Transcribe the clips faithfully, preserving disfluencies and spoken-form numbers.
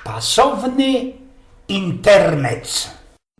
Pasowny internet.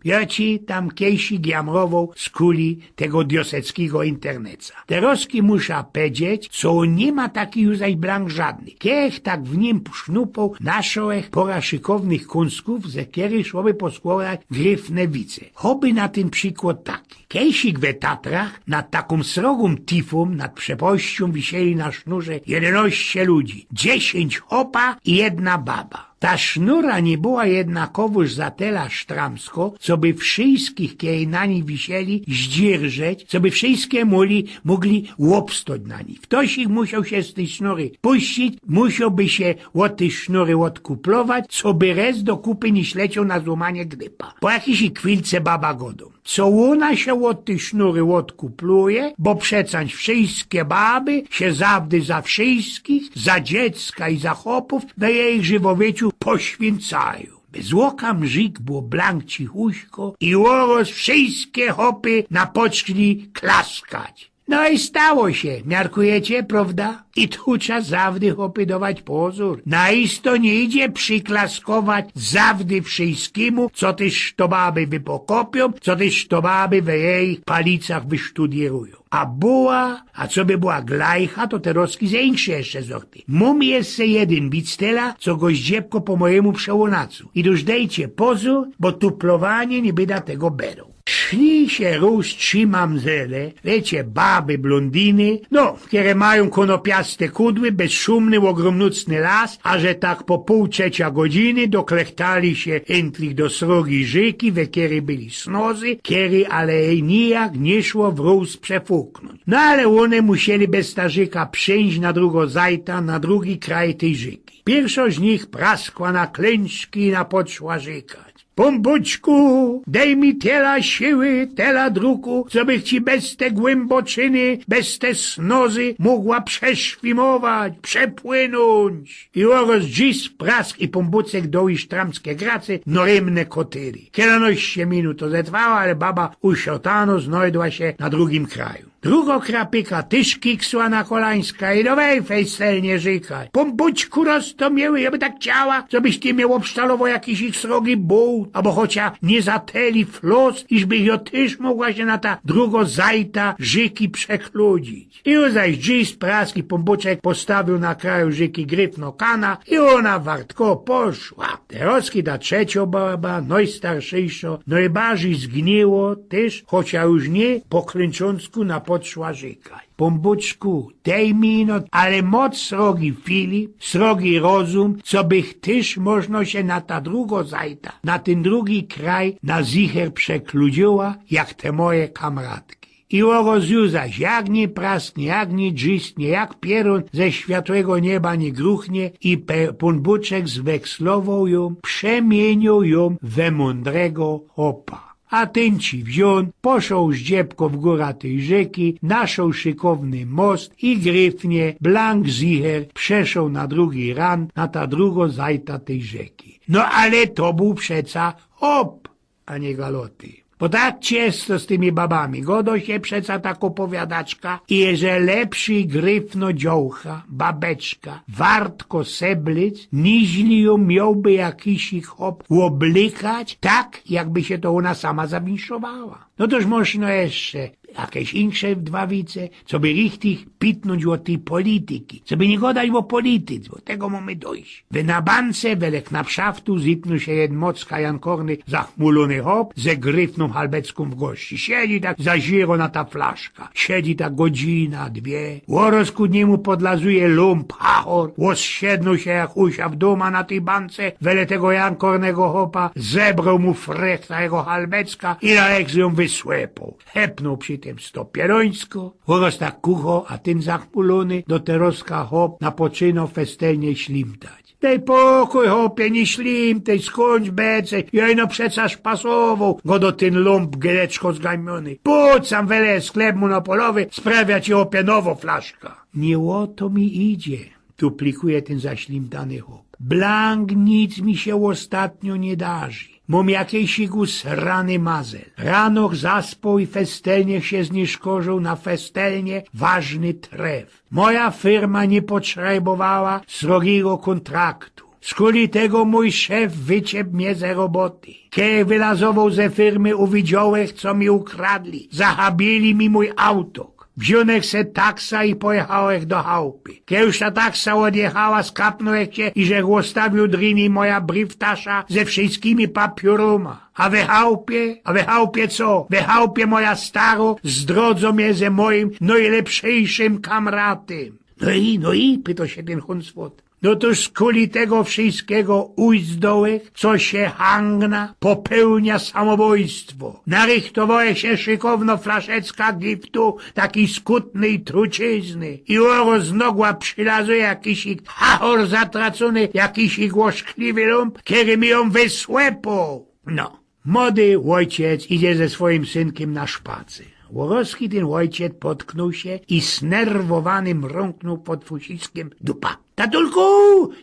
Jŏ ci tam kejsik jamrowoł z kuli tego dioseckigo interneca. Terŏzki musza pedzieć, co ôn niy ma takich już zaś blank żŏdnych. Kech tak w nim sznupŏł naszołech pŏra szykownych kōnskōw, ze kerych szłoby poskłŏdać gryfne wice. Choby na tyn przikłŏd taki. Kejsik we Tatrach nad takōm srogōm tifōm, nad przepościōm wisieli na sznurze jedynŏście ludzi, dziesiyńć chopa i jedna baba. Ta sznura niy była jednakowōż za tela sztramsko, coby wszyjskich, kerzy na nij wisieli, zdzierżeć, coby wszyjske muli, mōgli ôbstoć na nij. Ftoś ich musioł sie z tyj sznury puścić, musiołby sie ôd tyj sznury ôdkuplować, coby rez do kupy niy ślecioł na złōmanie gdypa. Po jakijś chwilce baba gŏdōm: Co ôna sie ôd tyj sznury ôdkupluje, bo przecież wszyjske baby sie zawdy za wszyjskich, za dziecka i za chopōw we jejich żywowieciu poświyncajōm. Bez ôka mrzik, było blank cichuśko i ôroz wszyjske chopy napoczli klaskać. No i stało sie, miarkujecie, prŏwda? I tu trza zawdy, chopy, dŏwać pozōr. Na isto niy idzie przyklaskować zawdy wszyjskimu, co tyż to baby wypokopiōm, co tyż to baby we jejich palicach wysztudierujōm. A była, a coby była glajcha, to terŏzki ze inkszyj jeszcze zorty. Mōm jeszcze jedyn wic tela, co go zdziebko po mojymu przełōnacu. I już dejcie pozōr, bo tuplowanie niy byda tego beroł. Szli sie rŏz trzi mamzele, wiycie, baby, blōndyny, no, kere majōm kōnopiaste kudły, bezszumny, ôgrōmnōcny las, a że tak po pōł trzecia godziny doklechtali sie intlich do srogij rzyki, we kerej byli snozy, kerej ale nijak niy szło wrōz przefuknōńć. No ale ône musieli bez ta rzyka przeńść na drugõ zajta, na drugi kraj tyj rzyki. Piyrszŏ z nich praskła na klynczki i napoczła rzykać: Pōnbōczku, dej mi tela siły, tela druku, cobych ci bez te głymboczyny, bez te snozy mōgła przeszwimować, przepłynōńć. I ôroz drzis, prask i Pōnbōczek doł już tramske grace, no rymne kotyry. Kielanŏście minut to zetrwało, ale baba usiotano znajdła sie na drugim kraju. Drugŏ krapyka tyż kiksła na kolańska i do wej fejstelnie rzykać: Pōnbōczku roztōmiyły, jŏ by tak chciała, cobyś ty mie ôbsztalowoł jakiś ich srogi bōłt, abo chocia niy za teli flos, iżbych jŏ tyż mōgła sie na ta drugŏ zajta rzyki przekludzić. I już zaś drzis, prask i Pōnbōczek postawiōł na kraju rzyki gryfno kana i ôna wartko poszła. Terŏzki ta trzecio baba, nojstarszejszo, nojbardzij zgniło, tyż, chocia już niy po klynczōnsku, napoczła rzykać: Pōnbōczku, dej mi ino, ale moc, srogi Filip, srogi rozum, cobych tyż możno sie na ta drugŏ zajta, na tyn drugi kraj na zicher przekludziyła, jak te moje kamratki. I ôroz już zaś, jak niy prasknie, jak niy drzisnie, jak piorōn ze światłego nieba niy gruchnie, i pe-, Pōnbōczek zwekslowoł jōm, przemiyniōł jōm we mōndrego chopa. A tyn ci wziōn, poszoł zdziebko w gōra tyj rzyki, naszoł szykowny most i gryfnie, blank zicher, przeszoł na drugi ran, na ta drugŏ zajta tyj rzyki. No ale to bōł przeca chop, a niy galoty. Bo tak cisto z tymi babami gŏdŏ sie przeca tak ôpowiadaczka, i jeże lepszyj gryfno dziołcha, babeczka, wartko seblic, niźli jōm miołby jakiś chop ôblykać tak, jakby sie to ôna sama zawinszowa. No toż możno jeszcze jakeś insze dwa wice, coby richtig pitnōńć ô tyj polityki, coby niy gŏdać ô polityce, bo tego mōmy dość. We na bance, we knapszaftu, zypnōł sie jedyn moc kajankŏrny, zachmulōny chop ze gryfnōm halbeckōm w gŏrści. Siedzi tak, zaziyrŏ na ta flaszka. Siedzi tak godzina, dwie. Ôroz ku niymu podlazuje lōmp Hachor, ôzsiednōł sie jak u sia w dōma na tyj bance, wele tego jankŏrnego chopa, zebroł mu frechta jego halbecka i na lekcjōm wysłepoł. Hepnōł przi tym sto pierōńsko, ôroz tak kucho, a tyn zachmulōny do terŏzka chop napoczynŏ festelnie ślimtać. Dej pokōj, chopie, niy ślimtej, skōńcz bece, jŏ ino przeca szpasowoł, gŏdŏ tyn lōmp, geleczko zgamiōny. Pōdź sam wele sklep mōnopolowy, sprawiã ci, chopie, nowo flaszka. Niy ô to mi idzie, tuplikuje tyn zaślimtany chop. Blank nic mi sie ôstatnio niy darzi. Mōm jakiś usrany mazel. Ranoch zaspoł i festelnie sie zniszkorziōł na festelnie ważny tref. Moja firma niy potrzebowała srogigo kōntraktu. Skuli tego mōj szef wyciep mie ze roboty. Kej wylazowoł ze firmy, uwidziołech, co mi ukradli. Zahabiyli mi mōj autok. Wziōnech se taksa i pojechołech do chałpy. Kej już ta taksa ôdjechała, skapnōłech sie, iżech ôstawiōł drin moja briftasza ze wszyskimi papiōrōma. A we chałpie, a we chałpie co? We chałpie moja staro zdrŏdzo mie ze mojim nojlepszyjszym kamratym. No i, no i, pytŏ sie tyn Hunsfot. No tōż skuli tego wszyskigo uzdołech, co sie hangna, popełnia samobojstwo. Narychtowołech sie szykowno flaszeczka giftu, takij skutny i trucizny. I ôroz nogła przilazuje jakijś chachor zatracōny, jakijś ôszkliwy lōmp, kery mi jōm wysłepŏ. No. Mody ôjciec idzie ze swojim synkym na szpacer. Ôroski tyn ôjciec potknōł sie i snerwowany mrōknōł pod fusiskiem dupa. Tatulku,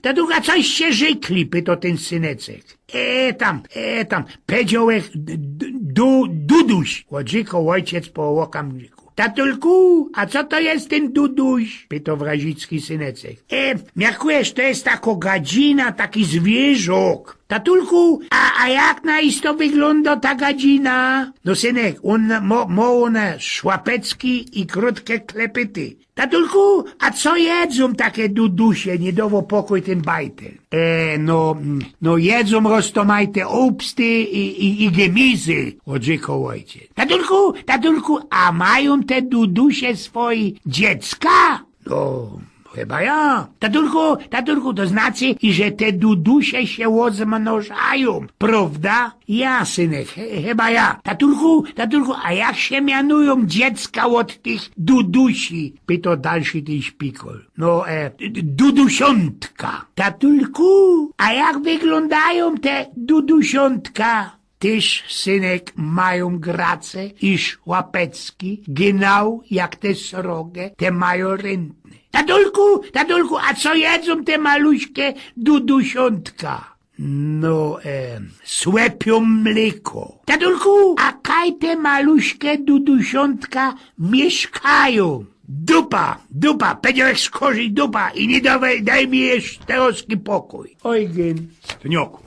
tatulku, a coście rzykli? Pytŏ tyn syneczek. E tam, e tam, pedziołech d-, d-, du-, duduś, ôdrzykoł ôjciec po ôkamrzyku. Tatulku, a co to je tyn duduś? Pytŏ wrazicki syneczek. E, miarkujesz, to je takŏ gadzina, taki zwierzok. Tatulku, a, a jak na isto wyglōndŏ ta gadzina? No synek, ôn mo-, mŏ ône szłapeczki i krōtke klepyty. Tatulku, a co jedzōm take dudusie? Niy dŏwoł pokōj tyn bajtel. E, no, mm, no jedzōm roztōmajte ôbsty i, i, i gymyzy, ôdrzykoł ôjciec. Tatulku, tatulku, a majōm te dudusie swoje dziecka? No, chyba ja. Tatulku, tatulku, to znaczy, iże te dudusie sie ôzmnożajōm, prŏwda? Ja, synek, chy-, chyba ja. Tatulku, tatulku, a jak sie mianujōm dziecka ôd tych dudusi? Pytŏ dalszy tyn szpikol. No, e, d-, d-, dudusiōntka. Tatulku, a jak wyglōndajōm te dudusiōntka? Tyż, synek, majōm grace i szłapeczki, genau jak te srogie, te majorynne. Tatulku, tatulku, a co jedzōm te maluśke dudusiōntka? No, e, słepiōm mlyko. Tatulku, a kaj te maluśke dudusiōntka miyszkajōm? Dupa, dupa, pedziołech skorzij dupa i niy dŏwŏj, dej mi jesz terŏzki pokōj. Ojgyn. Synioku,